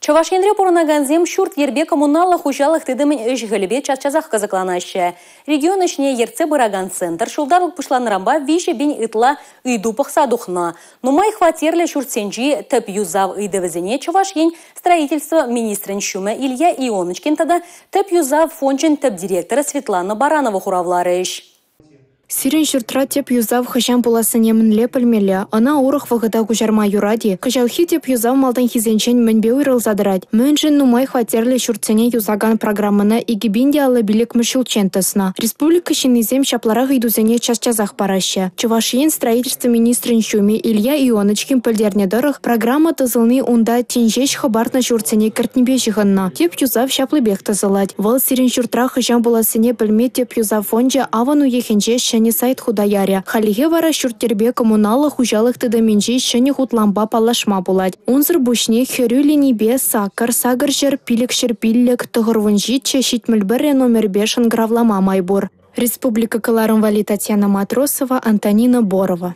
Чӑваш Енре пурӑнакансем ҫурт-йӗрпе коммуналлӑ хуҫалӑх тытӑмӗн ӗҫӗ-хӗлӗпе час-часах кӑсӑкланаҫҫӗ. Регион ӗҫне ертсе пыракан центр ҫулталӑк пуҫланнӑранпа 3 000 ытла ыйту пӑхса тухнӑ. Нумай хваттерлӗ ҫуртсенчи тӗп юсав ыйтӑвӗсене Чӑваш Ен строительство министрӗн ҫумӗ Илья Ионочкин тата тӗп юсав фончӗн тӗп директорӗ Светлана Баранова хуравларӗҫ. Сирӗн ҫуртра тӗп юсав хӑҫан пулассине мӗнле пӗлмелле? Ӑна урӑх вӑхӑта куҫарма юрать-и? Кӑҫалхи тӗп юсав малтанхисенчен мӗнпе уйрӑлса тӑрать? Мӗншӗн нумай хваттерлӗ ҫуртсене юсакан программӑна 2055-мӗш ҫулччен тӑснӑ? Республика ҫыннисем ҫапларах ыйтусене час-часах параҫҫӗ. Чӑваш Ен строительство министрӗн ҫумӗ Илья Ионочкин пӗлтернӗ тӑрӑх, программа тӑсӑлни унта тин ҫеҫ хӑпартнӑ ҫуртсене кӗртнипе ҫыхӑннӑ. Тӗп юсав ҫаплипех тӑсӑлать. Вӑл сирӗн ҫуртра хӑҫан пулассине пӗлме тӗп юсав фончӗ авӑн уйӑхӗнче ҫӗнӗ сайт хута ярӗ. Хальлӗхе вара ҫурт-йӗрпе коммуналлӑ хуҫалӑх тытӑмӗнчи ҫӗнӗ хутлампа паллашма пулать. Унсӑр пуҫне хӗрӳ линипе 8 800 505 97 71 номерпе шӑнкӑравлама май пур. Республика кӑларӑм валли Татьяна Матросова, Антонина Борова.